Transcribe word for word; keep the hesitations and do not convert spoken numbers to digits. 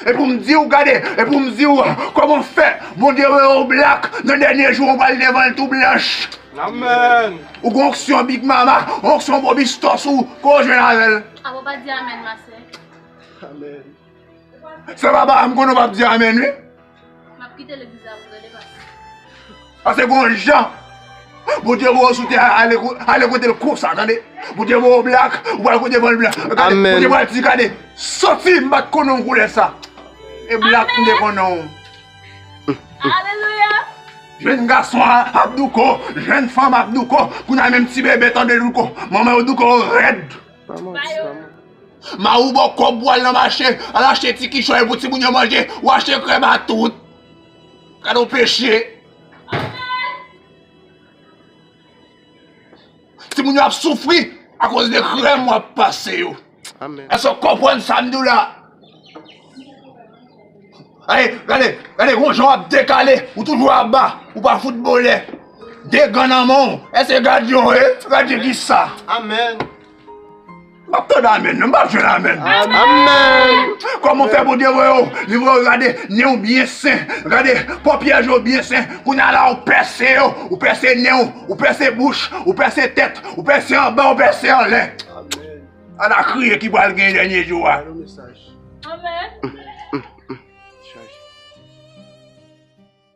E pou m di w, gade, e pou m di w, kòman fè Bondye wè w blak, nan dènye jou, w pral devan l tou blanch. Amèn. Ou gen onksyon Big Mama, onksyon Bobistor sou, kote w jwenn avè l? Apa w pa di amèn, ma sè. Amèn. Se papa m konnen w p ap di amèn, wi. M ap kite legliz la pou gade, pastè. Paske gon jan Bondye voye w sou tè a, ale ko-, ale kote l konsa, tande. Bondye voye w blak, ou pral kote van l blan. Gade, amèn. Bondye pral di, gade, soti, m pa t konnen w koulè sa. E blak m te konnen w. Alelouya. Jèn gason a ap douko, jèn fanm ap douko, kounye a menm ti bebe tande douko. Manman yo douko rèd. Maman, ti maman. Mari w ba w kòb pou al nan mache, al achte ti kichòy pou timoun yo manje, ou achte krèb a tout. Gade yon peche. Timoun yo ap soufri akoz de krèm w ap pase yo. Amèn. Èske w konprann sa m di w la? Gade, gade, gade, yon jan w ap dekale, ou toujou aba, ou pa foutbolè. De gan nan men w, èske gadyon, e? Gadyon ki sa? Amèn. M ap tande amèn, non, m pa jwenn amèn. Amèn. Kòman fè Bondye voye w? Li voye w gade, nen w byen sen. Gade, pòpyèj ou byen sen. Kounye a la, ou pèse yo. Ou pèse nen w. Ou pèse bouch. Ou pèse tèt. Ou pèse anba, ou pèse anlè. Amèn. Ala kriye ki pral gen dènye jou a. Bèl mesaj. Amèn.